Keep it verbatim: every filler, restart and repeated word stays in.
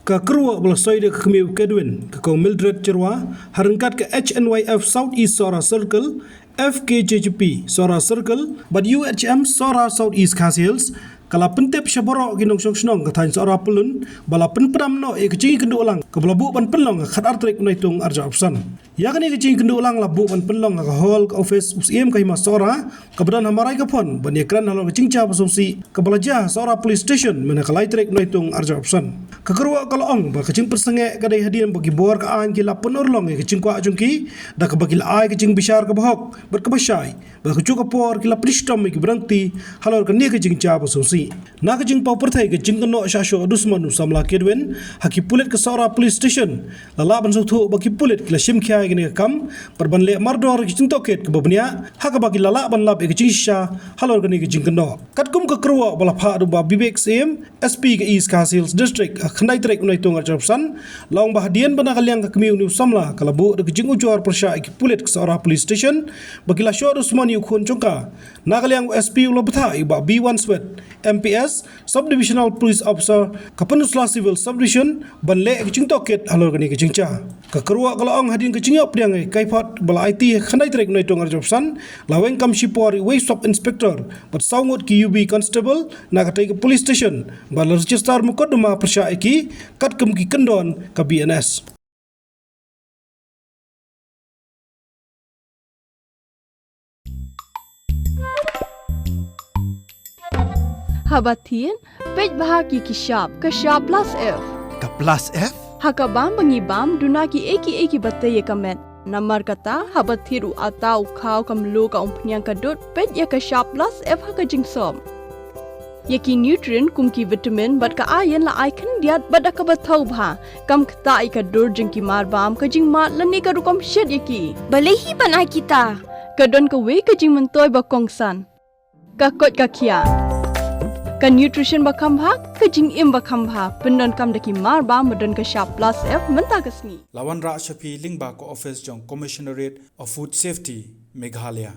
Ka kyrwoh ba la soi da ka kmie u Kedwin, ka kong Mildred Chyrwa, ha ryngkat ka H N Y F South East Sohra Circle, F K J G P Sohra Circle, bad U H M Sohra South East Khasi Hills, ka la pyntip sha baroh ki nongshong shnong ka thaiñ Sohra Pyllun, ba la pynpdem noh ïa ka jingïakynduh lang, kaba la buh ban pynlong ha ka khatar tarik u Naitung arhajar arphew san. Ïa kane ka jingïakynduh lang la buh ban pynlong ha ka hall ka office u Syiem ka Hima Sohra, kaba don ha Maraikaphon, ban ïakren halor ka jingja ba sngewsih, kaba la jia ha Sohra Police Station, mynta ka lai tarik u Naitung arhajar arphew san. Ka kyrwoh ka la ong ba ka jingpynsangeh ka dei hadien ba ki bor ka aiñ ki la pynurlong ïa ka jingkwah jong ki, da kaba ki la ai ka jingbishar kaba hok, bad kaba shai, ba ha kajuh ka por ki la pynshitom ïa ki bynrangti halor kane ka jingja ba sngewsih. Na ka jingpaw pyrthei ka jingkynnoh shah shuh u dusmon u samla Kedwin ha ki pulit ka Sohra Police Station, la lah ban sngewthuh ba ki pulit ki la shim khia ïa kane ka kam, bad ban leh mardor ïa ka jingtohkit kaba bniah, ha kaba ki la lah ban lap ïa ka jingshisha halor kane ka jingkynnoh. Katkum ka kyrwoh ba la phah da u Bah Bibek Syiem, S P ka East Khasi Hills District, ha ka khyndai tarik u Naitung arhajar arphew san, la ong ba hadien ba na ka liang ka kmie une u samla ka la buh da ka jingujor pyrshah ïa ki pulit ka Sohra Police Station, ba ki la shoh dusmon ïa u khun jong ka. Na ka liang u S P u la bthah ïa u Bah B Wanswet, M P S, Sub-Divisional Police Officer, ka Pynursla Civil Sub-Division, ban leh ïa ka jingtohkit halor kane ka jingjia. Ka kyrwoh ka la ong hadien ka jingïoh pdiang ïa ka kaiphod ba la aiti ha ka khyndai tarik u Naitung arhajar arphew san, la weng kam shipor ïa uwei u Sub Inspector bad saw ngut ki U B Constable na katei ka Police Station, bad la register mukotduma pyrshah ïa ki katkum ki kyndon ka B N S. Haba thied, peit bha ki ki shap, ka shap plus F. Ka plus F? Ha ka bam ba ngi bam, duna kiei kiei kiba tei ïa ka met. Namar kata, haba thied u atta, u khaw, ka mluh, ka umphniang, ka dud, peit ïa ka shap plus F ha ka jingsop. Ïa ki nutrient kum ki vitamin bad ka iron la ai khyndiat bad da kaba thaw bha. Kam ktah ïa ka dur jong ki marbam, ka jingmad lane ka rukom shet ïa ki. Balei hi ban ai kita? Ka don kawei ka jingmyntoi ba kongsan. Ka koit ka khiah. Ka nutrition ba kham bha, ka jingim ba kham bha. Pyndonkam da ki marbam ba don ka shap plus F mynta ka sngi. La wanrah sha phi lyngba ka office jong Commissionerate of Food Safety, Meghalaya.